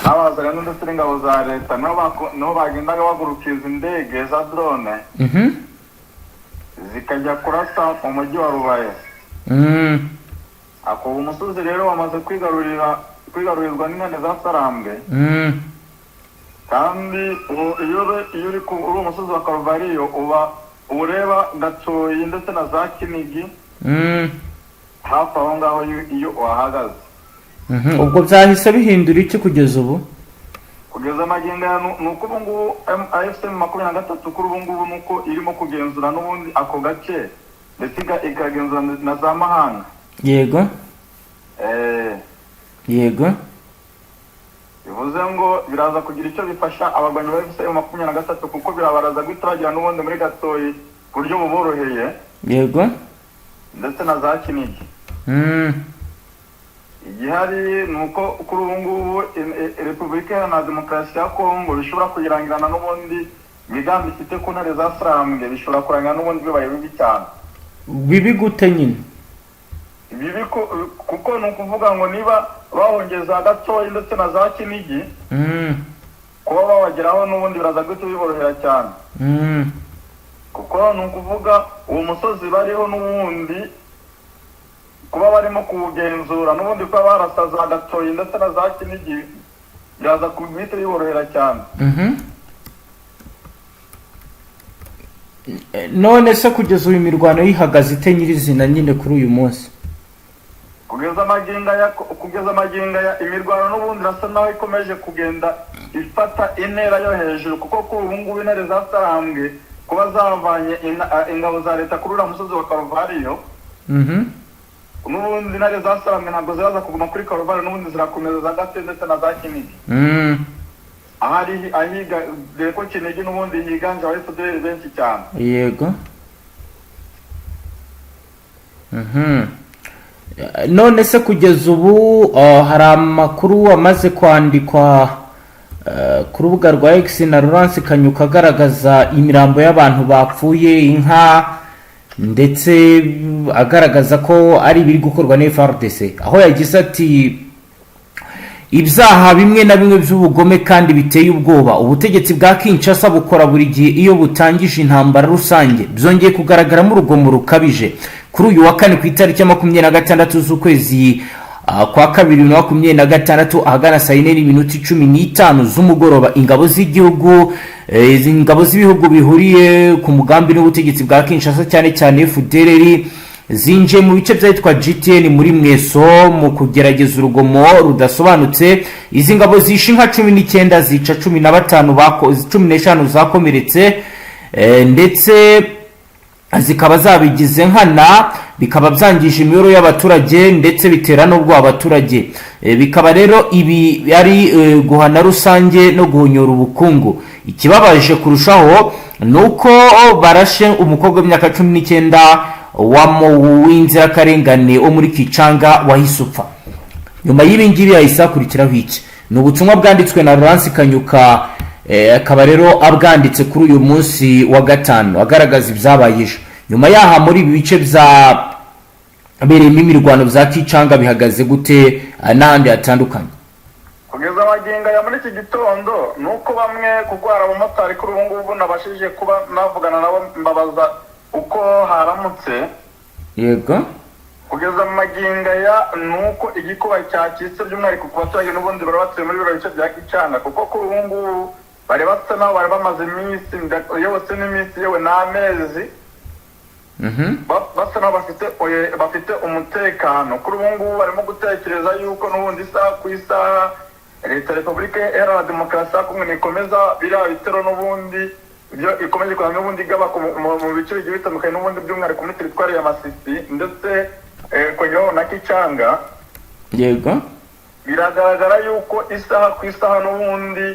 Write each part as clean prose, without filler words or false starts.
N'abazanye ndetse n'ingabo za leta niho bagendaga bagurukiza indege za drone zikajya kurasa mu mujyi wa Rubaya. Ako umusozi rero wamaze kwigarurirwa n'intare za Sarambwe. Kandi iyo uri kuri uwo musozi wa Karuvariyo uba ureba Gatoyi ndetse na za Kinigi hafi aho ngaho iyo uhahagaze. Ubwo byahise bihindura iki kugeza ubu? Kugeza magingo aya ni uko ubu ngubu AFC 23 kuri ubu ngubu ni uko irimo kugenzura n'ubundi ako gace, ndetse ikagenzura na za Mahanga. Bivuze ngo biraza kugira icyo bifasha abarwanyi ba AFC 23, kuko birabaraza guhita bagera n'ubundi muri Gatoyi ku buryo buboroheye ndetse na za Kinigi. Igihari ni uko kuri ubu ngubu Repubulika Iharanira Demokarasi ya Kongo bishobora kuyirangirana n'ubundi imigambi ifite ku ntare za Sarambwe, bishobora kurangira n'ubundi bibaye bibi cyane. Bibi gute nyine? Bibi kuko ni ukuvuga ngo niba bahongeza Gatoyi ndetse na za Kinigi, kuba babageraho n'ubundi biraza guhita biborohera cyane, kuko ni ukuvuga uwo musozi bariho n'ubundi kuba barimo kuwugenzura, n'ubundi kuba barasa za Gatoyi ndetse na za Kinigi biraza guhita biborohera cyane. None se kugeza ubu imirwano yihagaze ite nyirizina nyine kuri uyu munsi? Kugeza magingo aya imirwano n'ubundi irasa naho ikomeje kugenda ifata intera yo hejuru, kuko kuri ubu ngubu intare za Sarambwe kuba zavanye ingabo za leta kuri uriya musozi wa Karuvariyo, n'ubundi intare za Sarambwe ntabwo ziraza kuguma kuri Karuvariyo, n'ubundi zirakomeza za Gate ndetse na za Kinigi ahari ahiga, dore ko Kinigi n'ubundi higanje aba FDLR benshi cyane. Yego. None se kugeza ubu hari amakuru amaze kwandikwa ku rubuga rwa X na Laurence Kanyuka agaragaza imirambo y'abantu bapfuye, inka, ndetse agaragaza ko ari ibiri gukorwa na FARDC, aho yagize ati: "Ibyaha bimwe na bimwe by'ubugome kandi biteye ubwoba ubutegetsi bwa Kinshasa bukora buri gihe iyo butangije intambara rusange byongeye kugaragaramo urugomo rukabije kuri uyu wa kane ku itariki ya 26 z'ukwezi kwa kabiri 2026, ahagana saa 3:45 z'umugoroba, ingabo z'igihugu izi ngabo z'ibihugu bihuriye ku mugambi n'ubutegetsi bwa Kinshasa, cyane cyane FDLR, zinjiye mu bice byahitwa GTN muri Mweso mu kugerageza urugomo rudasobanutse. Izi ngabo zishe inka 19, zica 15, 15 zakomeretse, ndetse zikaba zabigize nkana, bikaba byangije imibereho y'abaturage ndetse bitera n'ubwoba abaturage. Bikaba rero ibi ari guhana rusange no guhonyora ubukungu. Ikibabaje kurushaho ni uko barashe umukobwa w'imyaka 19 w'inzirakarengane wo muri Kicanga wahise upfa nyuma y'ibi ngibi. Hahise hakurikiraho iki?" Ni ubutumwa bwanditswe na Laurence Kanyuka, akaba rero abwanditse kuri uyu munsi wa gatanu agaragaza ibyabaye ejo. Nyuma yaha muri ibi bice byabereyemo imirwano bya Kicanga bihagaze gute, n'ahandi hatandukanye? Kugeza magingo aya muri iki gitondo ni uko bamwe, kuko hari abamotari kuri ubu ngubu nabashije kuba navugana nabo mbabaza uko haramutse. Kugeza mu magingo aya ni uko igikuba cyacitse, by'umwihariko ku baturage n'ubundi bari batuye muri biriya bice bya Kicanga, kuko kuri ubu ngubu bari basa naho bari bamaze iminsi, yewe se n'iminsi, yewe n'amezi, basa naho bafite umutekano. Kuri ubu ngubu barimo gutekereza yuko n'ubundi isaha ku isaha leta ya Repubulika Iharanira Demokarasi ya Kongo nikomeza biriya bitero n'ubundi ibyo ikomeje kugira n'ubundi igaba mu bice bigiye bitandukanye n'ubundi, by'umwihariko muri teritwari ya Masisi ndetse kongeraho na Kicanga, biragaragara yuko isaha ku isaha n'ubundi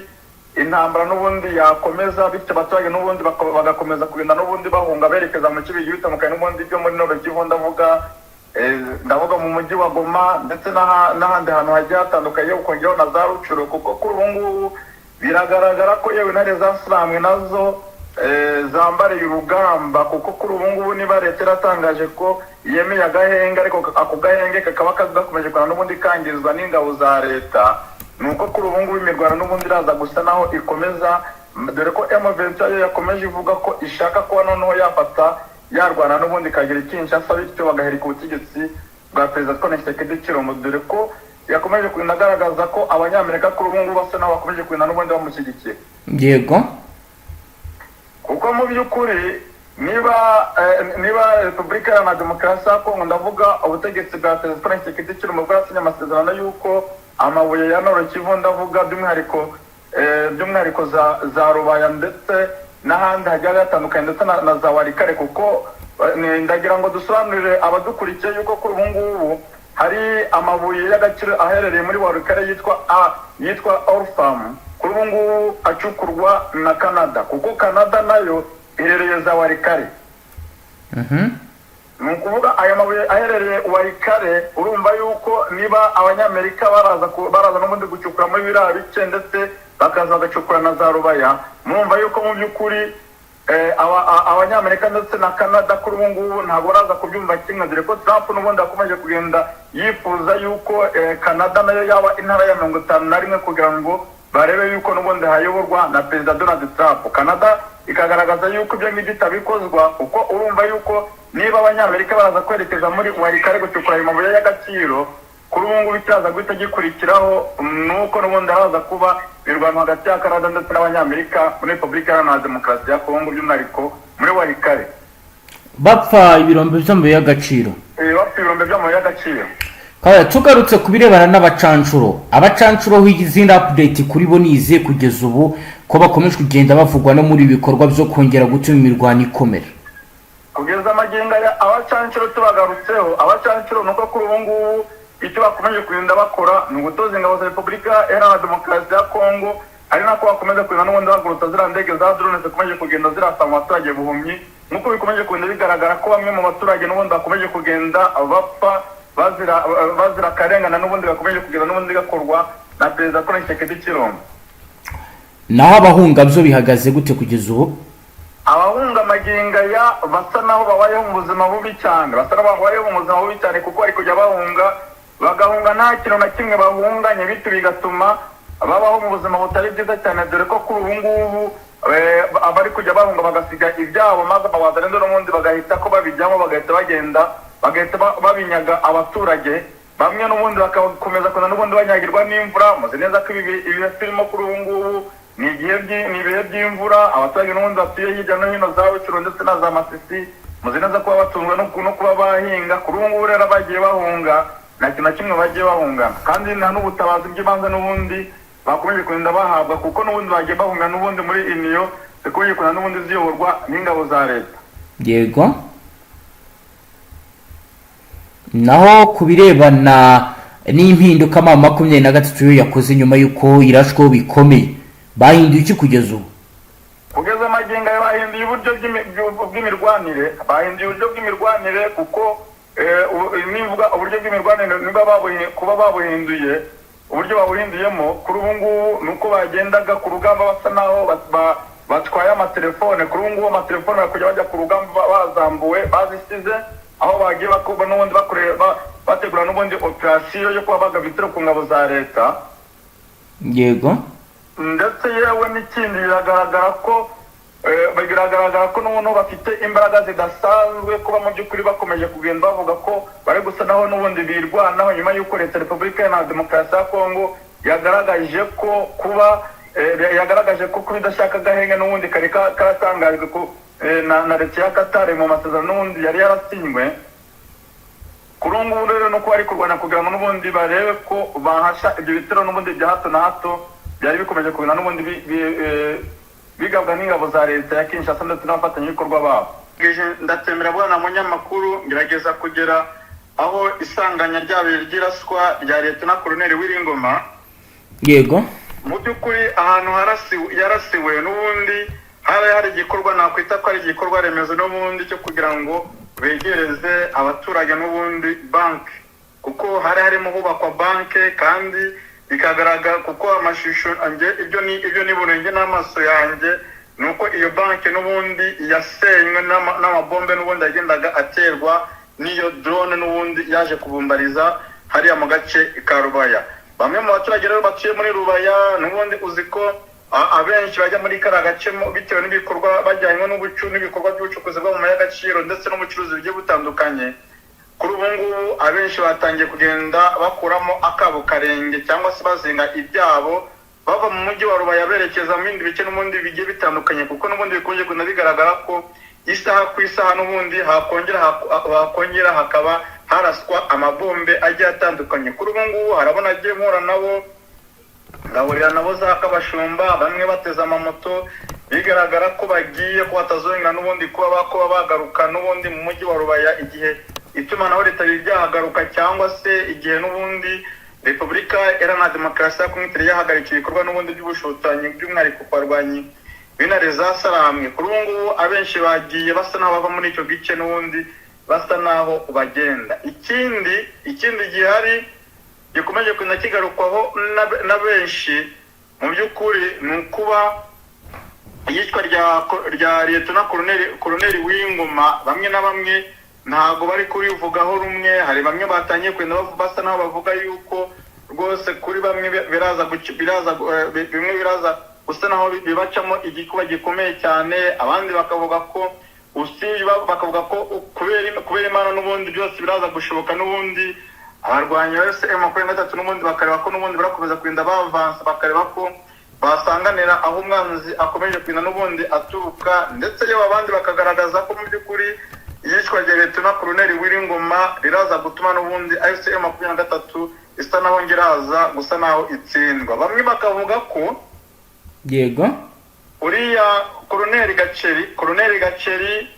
intambara n'ubundi yakomeza, bityo abaturage n'ubundi bagakomeza kugenda n'ubundi bahunga berekeza mu bice bigiye bitandukanye n'ubundi byo muri Nord Kivu. Ndavuga mu mujyi wa Goma ndetse n'ahandi hantu hagiye hatandukanye, ukongeraho na za Rucuru, kuko kuri ubu ngubu biragaragara ko yewe intare za Sarambwe nazo zambariye urugamba, kuko kuri ubu ngubu niba leta yaratangaje ko yemeye agahenge, ariko ako gahenge kakaba gakomeje kurana n'ubundi kangizwa n'ingabo za leta, ni uko kuri ubu ngubu imirwano n'ubundi iraza gusa naho ikomeza, dore ko M23 yo yakomeje ivuga ko ishaka kuba noneho yafata yarwana n'ubundi ikagira Kinshasa, bityo bagaherika ubutegetsi bwa Perezida Antoine Tshisekedi Tshilombo, dore ko yakomeje kugenda agaragaza ko Abanyamerika kuri ubu ngubu basa naho bakomeje kugenda n'ubundi bamushyigikiye. Kuko mu by'ukuri niba Repubulika Iharanira Demokarasi ya Kongo, ndavuga ubutegetsi bwa Perezida Antoine Tshisekedi Tshilombo, bwarasinye amasezerano y'uko amabuye ya Nord Kivu, ndavuga by'umwihariko za Rubaya ndetse n'ahandi hagiye hatandukanye, ndetse na za Walikale, kuko ndagira ngo dusobanurire abadukurikiye yuko kuri ubu ngubu hari amabuye y'agaciro aherereye muri Walikale yitwa Orphamu, kuri ubu ngubu acukurwa na Canada, kuko Canada nayo iherereye za Walikale. Ni ukuvuga aya mabuye aherereye Walikale, urumva yuko niba Abanyamerika baraza n'ubundi gucukura muri biriya bice, ndetse bakaza bagacukura na za Rubaya, murumva yuko mu by'ukuri Abanyamerika ndetse na Canada kuri ubu ngubu ntabwo baraza kubyumva kimwe, dore ko Trump n'ubundi akomeje kugenda yifuza yuko Canada nayo yaba intara ya 51, kugira ngo barebe yuko n'ubundi hayoborwa na Perezida Donald Trump. Canada ikagaragaza yuko ibyo ngibyo itabikozwa, kuko urumva yuko niba Abanyamerika baraza kwerekeza muri Walikale gucukura ayo mabuye y'agaciro, kuri ubu ngubu icyaza guhita gikurikiraho ni uko n'ubundi haza kuba imirwano hagati ya Canada ndetse n'Abanyamerika muri Repubulika Iharanira Demokarasi ya Kongo, by'umwihariko muri Walikale. Bapfa ibirombe by'amabuye y'agaciro. Bapfa ibirombe by'amabuye y'agaciro. Kaya, tugarutse ku birebana n'abacanshuro, abacanshuro ho izindi update kuri bo ni izihe kugeza ubu, ko bakomeje kugenda bavugwa no muri ibi bikorwa byo kongera gutuma imirwano ikomera? Kugeza amagingo aya, abacanshuro tubagarutseho, abacanshuro ni uko kuri ubu ngubu icyo bakomeje kugenda bakora ni ugutoza ingabo za Repubulika Iharanira Demokarasi ya Kongo, ari nako bakomeza kugenda n'ubundi bagurutsa ziriya ndege za drone zikomeje kugenda zirasa mu baturage buhumyi, nk'uko bikomeje kugenda bigaragara ko bamwe mu baturage n'ubundi bakomeje kugenda bapfa bazira akarengane n'ubundi gakomeje kugenda n'ubundi gakorwa na Perezida Antoine Tshisekedi Tshilombo. Naho abahunga byo bihagaze gute kugeza ubu? Abahunga amagingo aya basa naho babayeho mu buzima bubi cyane, basa naho babayeho mu buzima bubi cyane, kuko bari kujya bahunga, bagahunga nta kintu na kimwe bahunganye, bityo bigatuma babaho mu buzima butari bwiza cyane, dore ko kuri ubu ngubu abari kujya bahunga bagasiga ibyabo, maze abawazalendo n'ubundi bagahita ko babijyamo, bagahita bagenda, bagahita babinyaga abaturage bamwe, n'ubundi bagakomeza kuza n'ubundi banyagirwa n'imvura. Muzi neza ko ibihe turimo kuri ubu ngubu ni ibihe by'imvura. Abaturage n'ubundi batuye hirya no hino za Rutshuru ndetse na za Masisi, muzi neza kuba batunzwe no kuba bahinga. Kuri ubu ngubu rero bagiye bahunga nta kintu na kimwe bagiye bahunga, kandi nta n'ubutabazi bw'ibanze n'ubundi bakomeje kugenda bahabwa, kuko n'ubundi bagiye bahunga n'ubundi muri iniyo zikomeje kugenda n'ubundi ziyoborwa n'ingabo za leta. Yego, naho ku birebana n'impinduka M23 yo yakoze nyuma y'uko irashweho bikomeye, bahinduye iki kugeza ubu? Kugeza amagingo aya bahinduye uburyo bw'imirwanire, bahinduye uburyo bw'imirwanire, kuko nivuga uburyo bw'imirwanire, niba kuba babuhinduye, uburyo babuhinduyemo kuri ubu ngubu ni uko bagendaga ku rugamba basa naho batwaye amatelefone. Kuri ubu ngubu amatelefone bakujya bajya ku rugamba bazambuwe, bazisize aho bagiye n'ubundi bategura n'ubundi operasiyo yo kuba bagaba ibitero ku ngabo za leta. Ndetse yewe n'ikindi, biragaragara ko n'ubundi bafite imbaraga zidasanzwe, kuba mu by'ukuri bakomeje kugenda bavuga ko bari gusa naho n'ubundi birwanaho, nyuma y'uko leta ya Repubulika Iharanira Demokarasi ya Kongo yagaragaje ko kuba idashaka agahenge n'ubundi kari karatangajwe na leta ya Katari mu masezerano n'ubundi yari yarasinywe. Kuri ubu ngubu rero nuko bari kurwana kugira ngo n'ubundi barebe ko bahasha ibyo bitero n'ubundi bya hato na hato byari bikomeje kugenda n'ubundi bigabwa n'ingabo za leta ya Kinshasa ndetse n'abafatanyabikorwa babo. Ndatemera bwana munyamakuru, ngerageza kugera aho isanganya ryabiri ry'iraswa rya Leta na Koloneli Wiringoma. Mu by'ukuri ahantu yarasiwe n'ubundi hari hari igikorwa nakwita ko ari igikorwa remezo n'ubundi cyo kugira ngo begereze abaturage n'ubundi banki, kuko hari harimo hubakwa banki, kandi bikagaragara kuko amashusho ibyo ni ibyo niboneye n'amaso yanjye. Ni uko iyo banki n'ubundi yasenywe n'amabombe n'ubundi yagendaga aterwa n'iyo drone n'ubundi yaje kubumbariza hariya mu gace ka Rubaya. Bamwe mu baturage rero batuye muri Rubaya n'ubundi, uzi ko abenshi bajya muri kariya gace bitewe n'ibikorwa bajyanywe n'ibikorwa by'ubucukuzi bw'amabuye y'agaciro ndetse n'ubucuruzi bugiye butandukanye. Kuri ubu ngubu abenshi batangiye kugenda bakuramo akabo karenge cyangwa se bazinga ibyabo, bava mu mujyi wa Rubaya berekeza mu bindi bice n'ubundi bigiye bitandukanye, kuko n'ubundi bikomeje kugenda bigaragara ko isaha ku isaha n'ubundi hakongera hakaba haraswa amabombe agiye atandukanye. Kuri ubu ngubu harabona agiye mpura nabo, ngahurira nabo za Kabashumba, bamwe bateze amamoto, bigaragara ko bagiye, ko batazongera n'ubundi kuba bakuba bagaruka n'ubundi mu mujyi wa Rubaya igihe itumanaho ritari ryahagaruka, cyangwa se igihe n'ubundi Repubulika Iharanira Demokarasi ya Kongo itari yahagarika ibikorwa n'ubundi by'ubushotoranyi, by'umwihariko ku barwanyi b'intare za Sarambwe. Kuri ubu ngubu abenshi bagiye basa n'aho bava muri icyo gice n'ubundi, basa n'aho bagenda. Ikindi gihari gikomeje kugenda kigarukwaho na benshi mu by'ukuri ni ukuba iyicwa rya Liyetona Koroneri W'Ingoma, bamwe na bamwe ntabwo bari kurivugaho rumwe. Hari bamwe batangiye kugenda basa n'aho bavuga yuko rwose kuri bamwe biraza bimwe biraza gusa naho bibacamo igikuba gikomeye cyane. Abandi bakavuga ko usibye bakavuga ko kubera Imana n'ubundi byose biraza gushoboka, n'ubundi abarwanyi ba M23 n'ubundi bakareba ko n'ubundi barakomeza kugenda bavansa, bakareba ko basanganira aho umwanzi akomeje kugenda n'ubundi aturuka. Ndetse yewe abandi bakagaragaza ko mu by'ukuri iyicwa rya Liyetona Koroneri W'Ingoma riraza gutuma n'ubundi AFC M23 isa naho ngiraza gusa naho itsindwa. Bamwe bakavuga ko uriya Koroneri Gaceri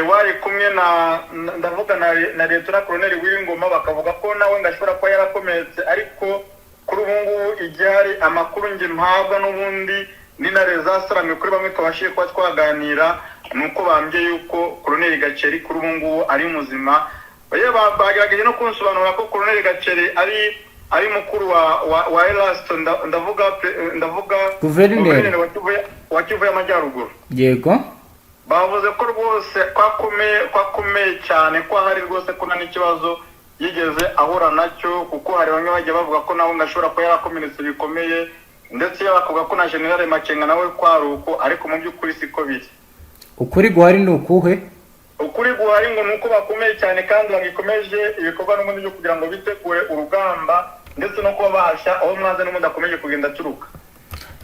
wari kumwe na ndavuga na Liyetona Koroneri W'Ingoma, bakavuga ko nawe ngo ashobora kuba yarakomeretse. Ariko kuri ubu ngubu igihari, amakuru njye mpabwa n'ubundi n'intare zasaramye kuri bamwe twabashije kuba twaganira, ni uko bambwiye yuko Koroneri Gaceri kuri ubu ngubu ari muzima. Yewe bagerageje no kunsobanurira ko Koroneri Gaceri ari mukuru wa Erasto, ndavuga Guverineri. Guverineri wa Kivu y'Amajyaruguru. Bavuze ko rwose kwakomeye cyane, ko ahari rwose, ko nta n'ikibazo yigeze ahura nacyo, kuko hari bamwe bagiye bavuga ko nawe ngo ashobora kuba yarakomeretse bikomeye, ndetse bakavuga ko na General Makenga nawe kwari uko, ariko mu by'ukuri siko biri. Ukuri guhari ni ukuhe? Ukuri guhari ngo ni uko bakomeye cyane kandi bagikomeje ibikorwa n'ubundi byo kugira ngo bitegure urugamba, ndetse no kuba bahashya aho umwanzi n'ubundi akomeje kugenda aturuka.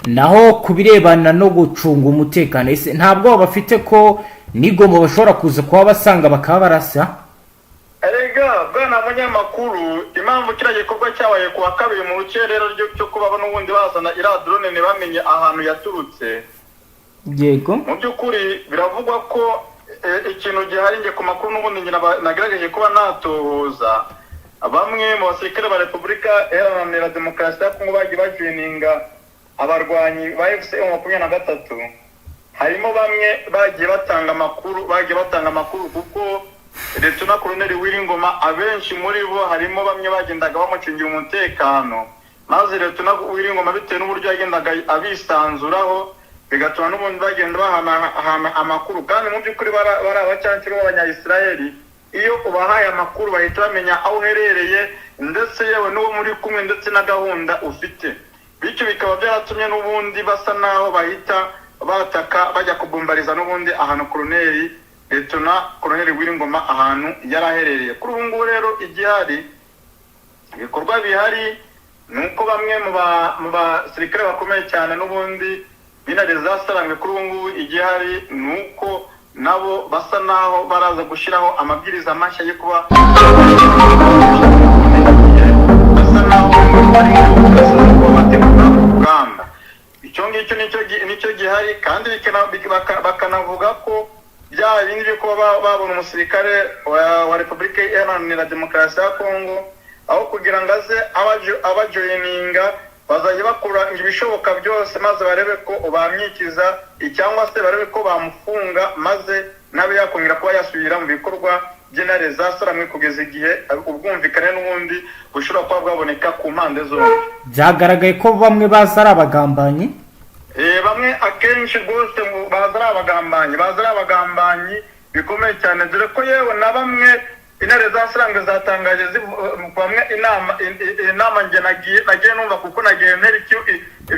Naho ku birebana no gucunga umutekano, ese nta bwoba bafite ko nigomba bashobora kuza kuba basanga bakaba barasa? Erega bwana munyamakuru, impamvu kiriya gikorwa cyabaye ku wa kabiri mu rukerera cyo kuba n'ubundi bazana iriya drone ntibamenye ahantu yaturutse, mu by'ukuri biravugwa ko ikintu gihari, njye ku makuru n'ubundi njye nagerageje kuba natohoza, bamwe mu basirikare ba Repubulika Iharanira Demokarasi ya Kongo bagiye bajoininga abarwanyi ba AFC M23, harimo bamwe bagiye batanga amakuru, kuko Liyetona Koroneri W'Ingoma abenshi muri bo, harimo bamwe bagendaga bamucungira umutekano, maze Liyetona W'Ingoma bitewe n'uburyo yagendaga abisanzuraho, bigatuma n'ubundi bagenda bahanahana amakuru. Kandi mu by'ukuri bari abacancuro b'Abanyayisiraheli, iyo ubahaye amakuru bahita bamenya aho uherereye, ndetse yewe n'uwo muri kumwe, ndetse na gahunda ufite. Bityo bikaba byaratumye n'ubundi basa n'aho bahita bataka, bajya kubumbariza n'ubundi ahantu koroneri Liyetona Koroneri W'Ingoma ahantu yari aherereye. Kuri ubu ngubu rero igihari, ibikorwa bihari ni uko bamwe mu basirikare bakomeye cyane n'ubundi b'intare zasarangwe, kuri ubu ngubu igihari ni uko nabo basa naho baraza gushyiraho amabwiriza mashya yo kuba basa naho bari kuba bategura urugamba. Icyo ngicyo nicyo gihari. Kandi bakanavuga ko bya bindi byo kuba babona umusirikare wa Repubulika Iharanira Demokarasi ya Kongo, aho kugira ngo aze abajoininga, bazajya bakora ibishoboka byose maze barebe ko bamwikiza, cyangwa se barebe ko bamufunga, maze nabe yakongera kuba yasubira mu bikorwa by'intare zasaramwe, kugeza igihe ubwumvikane n'ubundi bushobora kuba bwaboneka ku mpande zombi. Byagaragaye ko bamwe baza ari abagambanyi. Bamwe akenshi rwose ngo baza ari abagambanyi, baza ari abagambanyi bikomeye cyane, dore ko yewe na bamwe intare za Sarambwe zatangaje bamwe inama njye nagiye numva, kuko nagiye ntera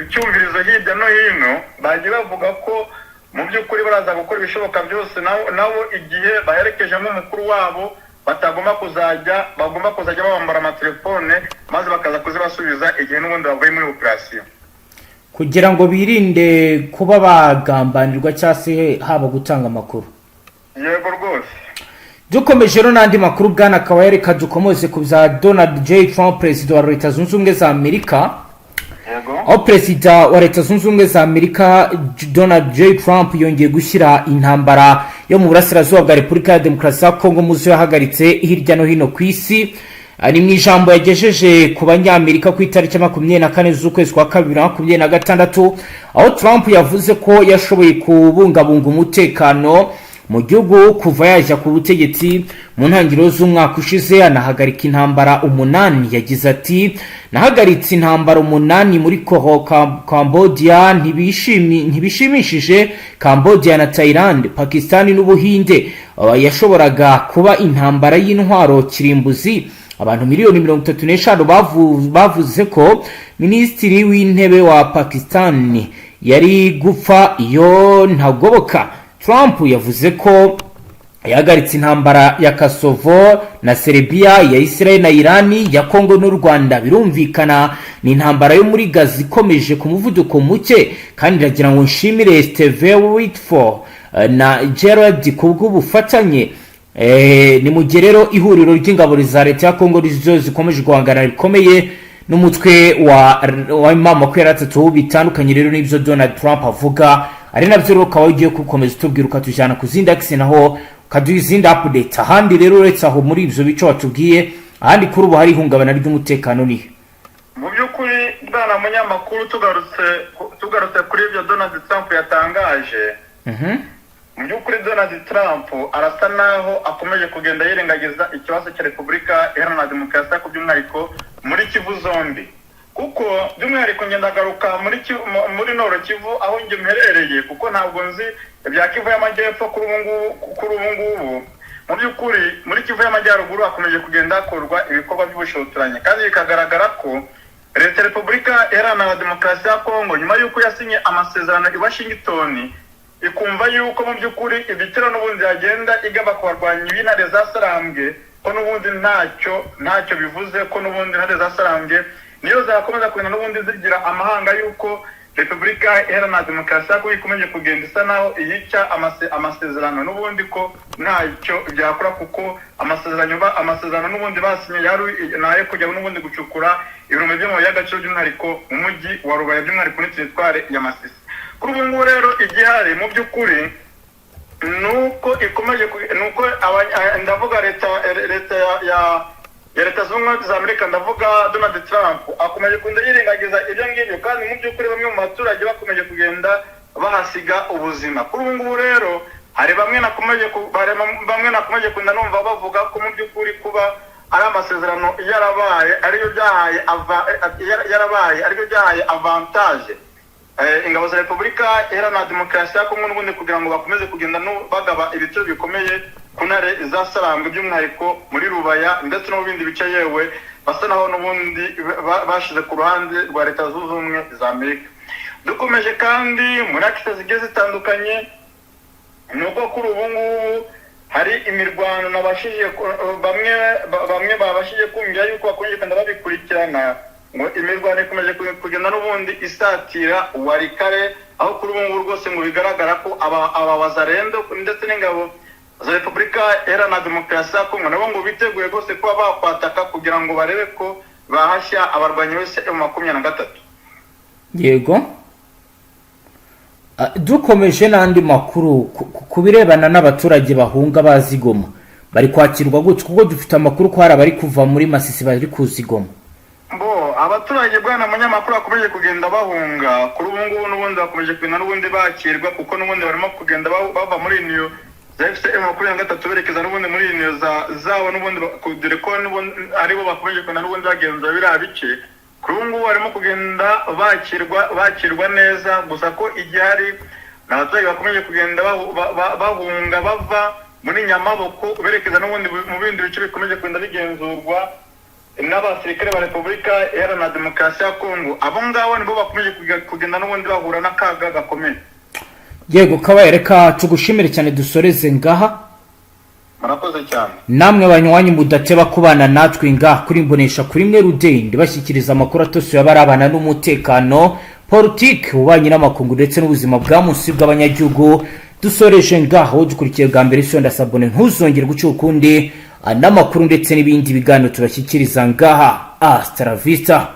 icyumvirizo hirya no hino, bagiye bavuga ko mu by'ukuri baraza gukora ibishoboka byose nabo igihe baherekejemo umukuru wabo batagomba kuzajya, bagomba kuzajya babambara amatelefone maze bakaza kuzibasubiza igihe n'ubundi bavuye muri operasiyo. Kugira ngo birinde kuba bagambanirwa cyangwa se haba gutanga amakuru. Yego rwose. Dukomeje rero n'andi makuru, bwana Kawaya, reka dukomeze ku bya Donald J Trump, perezida wa Leta Zunze Ubumwe za Amerika. Aho perezida wa Leta Zunze Ubumwe za Amerika Donald J Trump yongeye gushyira intambara yo mu burasirazuba bwa Repubulika ya Demokarasi ya Kongo mu zo yahagaritse hirya no hino ku isi. Ni mu ijambo yagejeje ku Banyamerika ku itariki 24 z'ukwezi kwa kabiri 2026, aho Trump yavuze ko yashoboye kubungabunga umutekano mu gihugu kuva yajya ku butegetsi mu ntangiriro z'umwaka ushize, anahagarika intambara umunani. Yagize ati: "Nahagaritse intambara umunani muri Koro, Cambodia, ntibishimishije, Cambodia na Thailand, Pakistan n'Ubuhinde. Yashoboraga kuba intambara y'intwaro kirimbuzi. Abantu miliyoni 35 bavuze ko minisitiri w'intebe wa Pakistan yari gupfa iyo ntagoboka." Trump yavuze ko yahagaritse intambara ya Kosovo na Serbia, ya Israel na Irani, ya Congo n'u Rwanda. Birumvikana ni intambara yo muri Gaza ikomeje ku muvuduko muke, kandi ndagira ngo nshimire Steve Witkoff na Jared kubw'ubufatanye. Ni mu gihe rero ihuriro ry'ingabo za leta ya Congo rizo zikomeje guhangana bikomeye n'umutwe wa M23. Bitandukanye rero n'ibyo Donald Trump avuga, ari nabyo rero ukaba ugiye gukomeza utubwira, ukatujyana ku zindi akisi, naho ukaduha izindi update. Ahandi rero uretse aho muri ibyo bice watubwiye, ahandi kuri ubu hari ihungabana ry'umutekano nihe? Mu by'ukuri, bwana munyamakuru, tugarutse kuri ibyo Donald Trump yatangaje, mu by'ukuri Donald Trump arasa naho akomeje kugenda yirengagiza ikibazo cya Repubulika Iharanira Demokarasi, ariko by'umwihariko muri Kivu zombi, kuko by'umwihariko ngendagaruka muri Nord Kivu aho njye mperereye, kuko ntabwo nzi ibya Kivu y'Amajyepfo kuri ubu ngubu. Kuri ubu ngubu mu by'ukuri muri Kivu y'Amajyaruguru hakomeje kugenda hakorwa ibikorwa by'ubushotoranyi, kandi bikagaragara ko leta ya Repubulika Iharanira Demokarasi ya Kongo, nyuma y'uko yasinye amasezerano i Washington, ikumva yuko mu by'ukuri ibitero n'ubundi yagenda igaba ku barwanyi b'intare za Sarambwe ko n'ubundi ntacyo bivuze, ko n'ubundi intare za Sarambwe niyo zakomeza kugenda n'ubundi zigira amahanga y'uko Repubulika Iharanira Demokarasi ya Kongo ikomeje kugenda isa naho iyica amasezerano, n'ubundi ko ntacyo byakora, kuko amasezerano n'ubundi basinye yari nayo kujya n'ubundi gucukura ibirombe by'amabuye y'agaciro, by'umwihariko mu mujyi wa Rubaya, by'umwihariko muri teritwari ya Masisi. Kuri ubu ngubu rero igihari mu by'ukuri nuko ikomeje nuko ndavuga leta ya Leta Zunze Ubumwe za Amerika, ndavuga Donald Trump, akomeje kugenda yirengagiza ibyo ngibyo, kandi mu by'ukuri bamwe mu baturage bakomeje kugenda bahasiga ubuzima. Kuri ubu ngubu rero hari bamwe nakomeje kugenda numva bavuga ko mu by'ukuri kuba ari amasezerano yarabaye ariyo byahaye yarabaye aribyo byahaye avantage ingabo za Repubulika Iharanira Demokarasi ya Kongo n'ubundi kugira ngo bakomeze kugenda bagaba ibitero bikomeye ku ntare za Sarambwe, by'umwihariko muri Rubaya ndetse no mu bindi bice, yewe basa naho n'ubundi bashize ku ruhande rwa Leta Zunze Ubumwe za Amerika. Dukomeje kandi muri akise zigiye zitandukanye, ni uko kuri ubu ngubu hari imirwano nabashije bamwe babashije kumvira yuko bakomeje kugenda babikurikirana, ngo imirwano ikomeje kugenda n'ubundi isatira Walikale, aho kuri ubu ngubu rwose ngo bigaragara ko aba Wazalendo ndetse n'ingabo za Repubulika Iharanira Demokarasi ya Kongo nabo ngo biteguye rwose kuba bakwataka kugira ngo barebe ko bahashya abarwanyi bose M23. Yego. Dukomeje n'andi makuru ku birebana n'abaturage bahunga baza i Goma, bari kwakirwa gutyo? Kuko dufite amakuru ko hari abari kuva muri Masisi bari kuza i Goma. Bo abaturage, bwana munyamakuru, bakomeje kugenda bahunga, kuri ubu ngubu n'ubundi bakomeje kugenda n'ubundi bakirwa, kuko n'ubundi barimo kugenda bava muri niyo za AFC M23 berekeza n'ubundi muri niyo za zabo n'ubundi dore ko n'ubundi aribo bakomeje kugenda n'ubundi bagenzura biriya bice. Kuri ubu ngubu rero abaturage bakomeje kugenda Kuri ubu ngubu barimo kugenda bakirwa neza, gusa ko igihari ni abaturage bakomeje kugenda bahunga bava muri Nyamaboko berekeza n'ubundi mu bindi bice bikomeje kugenda bigenzurwa n'abasirikare ba Repubulika Iharanira Demokarasi ya Kongo. Abo ngabo nibo bakomeje kugenda n'ubundi bahura n'akaga gakomeye. Yego Kabaye, reka tugushimire cyane, dusoreze ngaha. Murakoze cyane. Namwe banywanyi mudateba kubana natwe ngaha kuri Mbonesha kuri mwe rudende bashyikiriza amakuru atosoye abarabana n'umutekano, politiki, ububanyi n'amakungu ndetse n'ubuzima bwa munsi bw'abanyagihugu. Dusoreje ngaho. Dukurikiye bwa mbere, isonda sabone, ntuzongere guca ukundi n'amakuru ndetse n'ibindi biganiro tubashyikiriza ngaha. Hasta la vista.